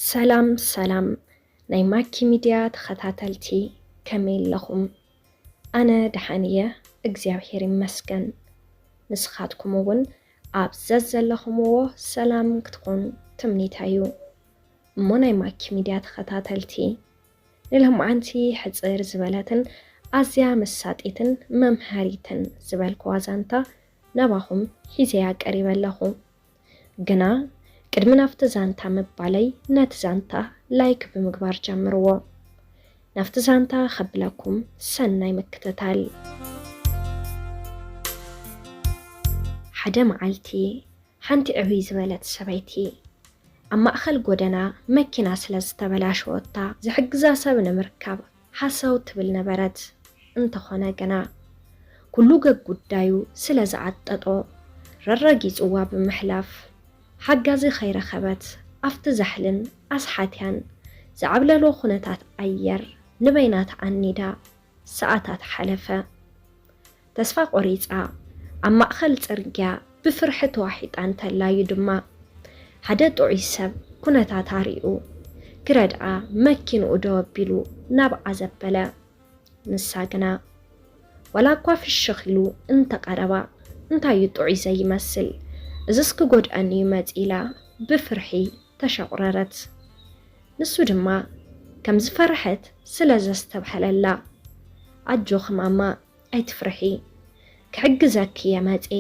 ሰላም ሰላም ናይ ማኪ ሚድያ ተኸታተልቲ፣ ከመይ ኣለኹም? ኣነ ደሓን እየ፣ እግዚኣብሔር ይመስገን። ንስኻትኩም እውን ኣብ ዘዘለኹምዎ ሰላም ክትኾኑ ትምኒተይ እዩ። እሞ ናይ ማኪ ሚድያ ተኸታተልቲ፣ ንሎምዓንቲ ሕጽር ዝበለትን ኣዝያ መሳጢትን መምሃሪትን ዝበልክዋ ዛንታ ናባኹም ሒዘያ ቀሪበ ኣለኹ። ግና ቅድሚ ናብቲ ዛንታ ምባለይ ነቲ ዛንታ ላይክ ብምግባር ጀምርዎ። ናብቲ ዛንታ ከብለኩም ሰናይ ምክትታል። ሓደ መዓልቲ ሓንቲ ዕብይ ዝበለት ሰበይቲ ኣብ ማእኸል ጎደና መኪና ስለ ዝተበላሸወታ ዝሕግዛ ሰብ ንምርካብ ሃሰው ትብል ነበረት። እንተኾነ ግና ኩሉ ገጉዳዩ ስለ ዝዓጠጦ ረረጊጽዋ ብምሕላፍ ሓጋዚ ከይረኸበት ኣብቲ ዛሕልን ኣስሓትያን ዝዓብለሎ ኩነታት ኣየር ንበይና ተዓኒዳ ሰዓታት ሓለፈ። ተስፋ ቆሪጻ ኣብ ማእኸል ጽርግያ ብፍርሒ ተዋሒጣ እንተላዩ ድማ ሓደ ጥዑይ ሰብ ኩነታታ ሪኡ ክረድኣ መኪንኡ ደው ኣቢሉ ናብኣ ዘበለ። ንሳ ግና ዋላ እኳ ፍሽኽ ኢሉ እንተቐረባ እንታይ እዩ ጥዑይ ዘይመስል? እዝስ ክጎድኣኒ እዩ መጺእ ኢላ ብፍርሒ ተሸቑረረት። ንሱ ድማ ከም ዝፈርሐት ስለ ዘስተብሃለላ ኣጆኺ ማማ ኣይትፍርሒ፣ ክሕግዘኪ እየ መጺኤ።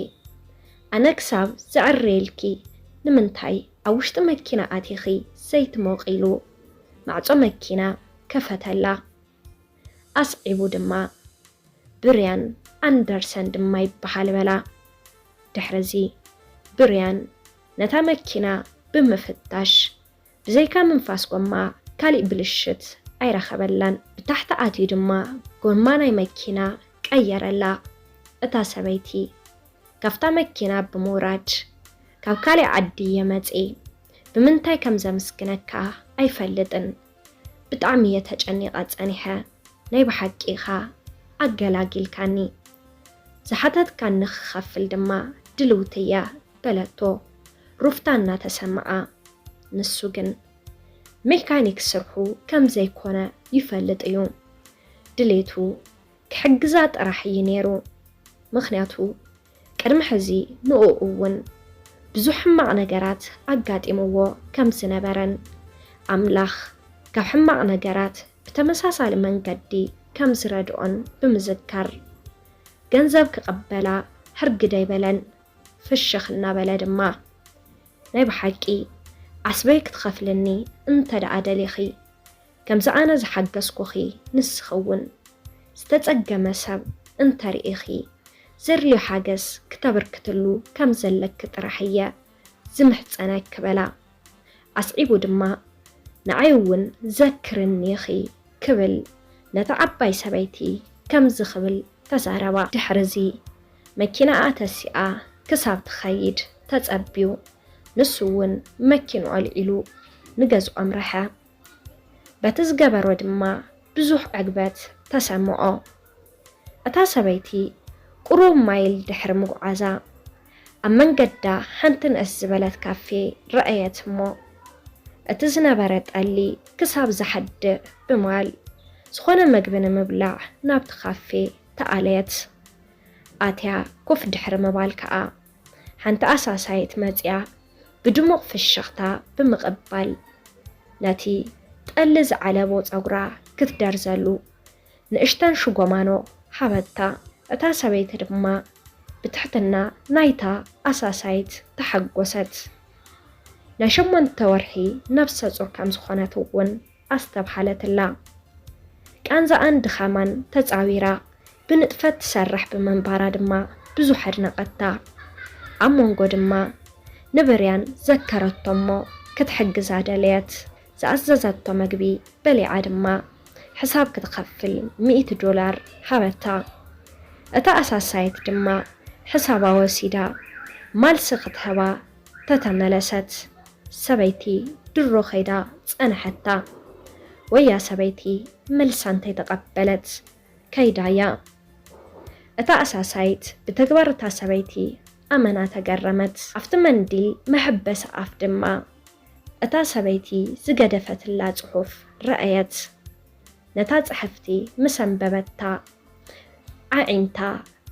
ኣነ ክሳብ ዘዕርየልኪ ንምንታይ ኣብ ውሽጢ መኪና ኣቲኺ ዘይትሞቒ ኢሉ ማዕጾ መኪና ከፈተላ። ኣስዒቡ ድማ ብርያን ኣንደርሰን ድማ ይበሃል በላ። ድሕርዚ ብርያን ነታ መኪና ብምፍታሽ ብዘይካ ምንፋስ ጎማ ካሊእ ብልሽት ኣይረኸበላን። ብታሕቲ ኣትዩ ድማ ጎማ ናይ መኪና ቀየረላ። እታ ሰበይቲ ካብታ መኪና ብምውራድ፣ ካብ ካሊእ ዓዲ እየ መጺኤ፣ ብምንታይ ከም ዘምስግነካ ኣይፈልጥን፣ ብጣዕሚ እየ ተጨኒቐ ጸኒሐ፣ ናይ ብሓቂ ኢኻ ኣገላጊልካኒ፣ ዝሓተትካኒ ክኸፍል ድማ ድልውቲ እየ በለቶ ሩፍታ እናተሰምዓ። ንሱ ግን ሜካኒክ ስርሑ ከም ዘይኮነ ይፈልጥ እዩ። ድሌቱ ክሕግዛ ጥራሕ እዩ ነይሩ። ምኽንያቱ ቅድሚ ሕዚ ንኡ እውን ብዙሕ ሕማቕ ነገራት ኣጋጢምዎ ከም ዝነበረን ኣምላኽ ካብ ሕማቕ ነገራት ብተመሳሳሊ መንገዲ ከም ዝረድኦን ብምዝካር ገንዘብ ክቕበላ ህርግድ ኣይበለን። ፍሽኽ እናበለ ድማ ናይ ብሓቂ ዓስበይ ክትኸፍልኒ እንተ ደኣ ደሊኺ፣ ከምዚ ኣነ ዝሓገዝኩኺ ንስኺ እውን ዝተጸገመ ሰብ እንተ ርኢኺ ዘድልዮ ሓገዝ ክተበርክትሉ ከም ዘለኪ ጥራሕ እየ ዝምሕጸነኪ በላ። ኣስዒቡ ድማ ንዓይ እውን ዘክርኒ ኢኺ ክብል ነታ ዓባይ ሰበይቲ ከምዚ ክብል ተዛረባ። ድሕርዚ መኪናኣ ተሲኣ ክሳብ ትኸይድ ተጸብዩ። ንሱ እውን መኪንኡ ኣልዒሉ ንገዝኦም ረሐ። በቲ ዝገበሮ ድማ ብዙሕ ዕግበት ተሰምዖ። እታ ሰበይቲ ቁሩብ ማይል ድሕሪ ምጉዓዛ ኣብ መንገዳ ሓንቲ ንእስ ዝበለት ካፌ ረኣየት እሞ እቲ ዝነበረ ጠሊ ክሳብ ዝሓድእ ብምባል ዝኾነ መግቢ ንምብላዕ ናብቲ ካፌ ተኣለየት። ኣትያ ኮፍ ድሕሪ ምባል ከኣ ሓንቲ ኣሳሳይት መጺኣ ብድሙቕ ፍሽኽታ ብምቕባል ነቲ ጠሊ ዝዓለቦ ጸጉራ ክትደርዘሉ ንእሽተን ሽጎማኖ ሃበታ። እታ ሰበይቲ ድማ ብትሕትና ናይታ ኣሳሳይት ተሓጎሰት። ናይ ሸሞንተ ወርሒ ነብሰ ጹር ከም ዝኾነት እውን ኣስተብሃለትላ። ቃንዛኣን ድኻማን ተጻዊራ ብንጥፈት ትሰርሕ ብምንባራ ድማ ብዙሕ ኣድነቐታ። ኣብ መንጎ ድማ ንብርያን ዘከረቶ እሞ ክትሕግዛ ደለየት። ዝኣዘዘቶ መግቢ በሊዓ ድማ ሕሳብ ክትኸፍል ሚእቲ ዶላር ሃበታ። እታ ኣሳሳይት ድማ ሕሳባ ወሲዳ ማልሲ ክትህባ ተተመለሰት። ሰበይቲ ድሮ ከይዳ ጸንሐታ። ወያ ሰበይቲ መልሳ እንተይተቐበለት ከይዳ እያ። እታ ኣሳሳይት ብተግባር እታ ሰበይቲ ኣመና ተገረመት። ኣብቲ መንዲል መሐበሲ ኣፍ ድማ እታ ሰበይቲ ዝገደፈትላ ጽሑፍ ረኣየት። ነታ ጽሕፍቲ ምስ ኣንበበታ፣ ኣዒንታ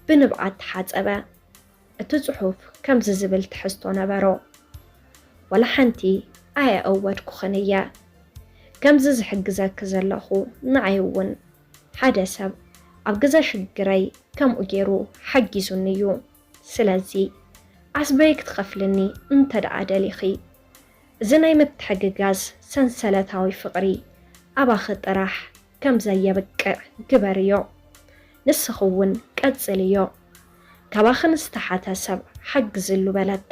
ብንብዓት ተሓጸበ። እቲ ጽሑፍ ከምዚ ዝብል ትሕዝቶ ነበሮ። "ዋላ ሓንቲ ኣየእወድኩኽን እየ። ከምዚ ዝሕግዘኪ ዘለኹ ንዓይ እውን ሓደ ሰብ ኣብ ግዘ ሽግረይ ከምኡ ገይሩ ሓጊዙኒ እዩ። ስለዚ ዓስበይ ክትኸፍልኒ እንተ ደኣ ደሊኺ፣ እዚ ናይ ምትሕግጋዝ ሰንሰለታዊ ፍቕሪ ኣባኺ ጥራሕ ከም ዘየብቅዕ ግበርዮ። ንስኺ እውን ቀጽልዮ። ካባኺ ንዝተሓተ ሰብ ሓግዝሉ" በለታ።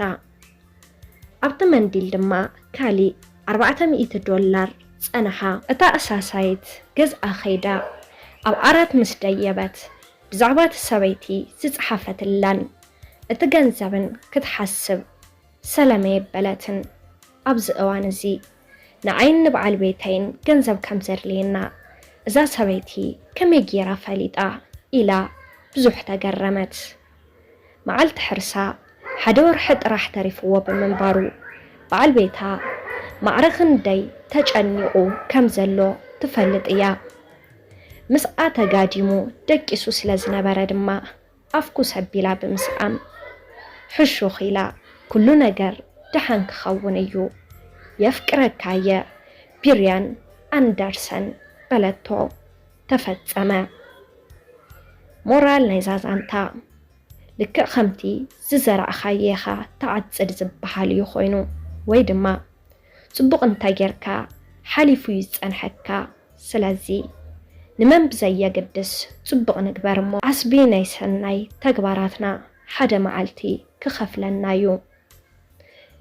ኣብቲ መንዲል ድማ ካሊእ ኣርባዕተ ሚእቲ ዶላር ጸንሓ። እታ ኣሳሳይት ገዝኣ ከይዳ ኣብ ዓራት ምስ ደየበት፣ ብዛዕባ እቲ ሰበይቲ ዝጸሓፈትላን እቲ ገንዘብን ክትሓስብ ሰለመ የበለትን። ኣብዚ እዋን እዚ ንዓይን ንበዓል ቤተይን ገንዘብ ከም ዘድልየና እዛ ሰበይቲ ከመይ ገይራ ፈሊጣ? ኢላ ብዙሕ ተገረመት። መዓልቲ ሕርሳ ሓደ ወርሒ ጥራሕ ተሪፍዎ ብምንባሩ፣ በዓል ቤታ ማዕረ ክንደይ ተጨኒቑ ከም ዘሎ ትፈልጥ እያ። ምስኣ ተጋዲሙ ደቂሱ ስለ ዝነበረ ድማ፣ ኣፍኩስ ኣቢላ ብምስዓም፣ ሕሹኽ ኢላ፣ "ኩሉ ነገር ደሓን ክኸውን እዩ። የፍቅረካ እየ፣ ብሪያን ኣንደርሰን" በለቶ። ተፈጸመ። ሞራል ናይዛ ዛንታ፣ ልክዕ ከምቲ ዝዘራእኻዮ ኢኻ ትዓጽድ ዝበሃል እዩ ኮይኑ፣ ወይ ድማ ጽቡቕ እንተ ጌርካ፣ ሓሊፉ እዩ ዝጸንሐካ። ስለዚ ንመን ብዘየግድስ ጽቡቕ ንግበር እሞ፣ ዓስቢ ናይ ሰናይ ተግባራትና ሓደ መዓልቲ ክኸፍለና እዩ።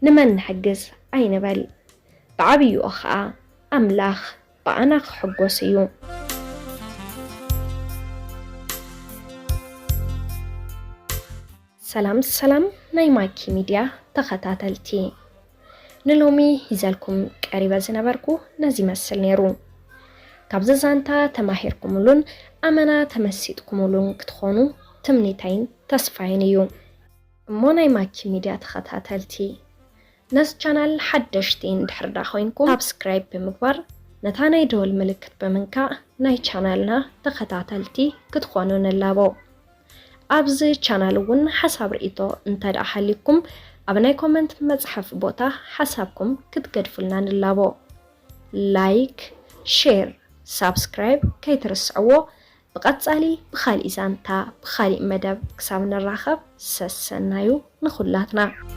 ንመን ንሕግዝ ኣይንበል፣ ብዓብይኡ ኸኣ ኣምላኽ ብኣና ክሕጎስ እዩ። ሰላም ሰላም ናይ ማኪ ሚድያ ተኸታተልቲ፣ ንሎሚ ሒዘልኩም ቀሪበ ዝነበርኩ ነዚ ይመስል ነይሩ። ካብዚ ዛንታ ተማሂርኩምሉን ኣመና ተመሲጥኩምሉን ክትኾኑ ትምኒተይን ተስፋይን እዩ። እሞ ናይ ማኪ ሚድያ ተኸታተልቲ፣ ነዚ ቻናል ሓደሽቲ እንድሕር ዳ ኮይንኩም፣ ሳብስክራይብ ብምግባር ነታ ናይ ደወል ምልክት ብምንካእ ናይ ቻናልና ተኸታተልቲ ክትኾኑ ንላቦ። ኣብዚ ቻናል እውን ሓሳብ ርእይቶ እንተ ደኣ ሃልዩኩም፣ ኣብ ናይ ኮመንት መጽሓፊ ቦታ ሓሳብኩም ክትገድፉልና ንላቦ። ላይክ፣ ሼር፣ ሳብስክራይብ ከይትርስዕዎ። ብቐጻሊ ብኻሊእ ዛንታ፣ ብኻሊእ መደብ ክሳብ ንራኸብ ሰሰናዩ ንኹላትና።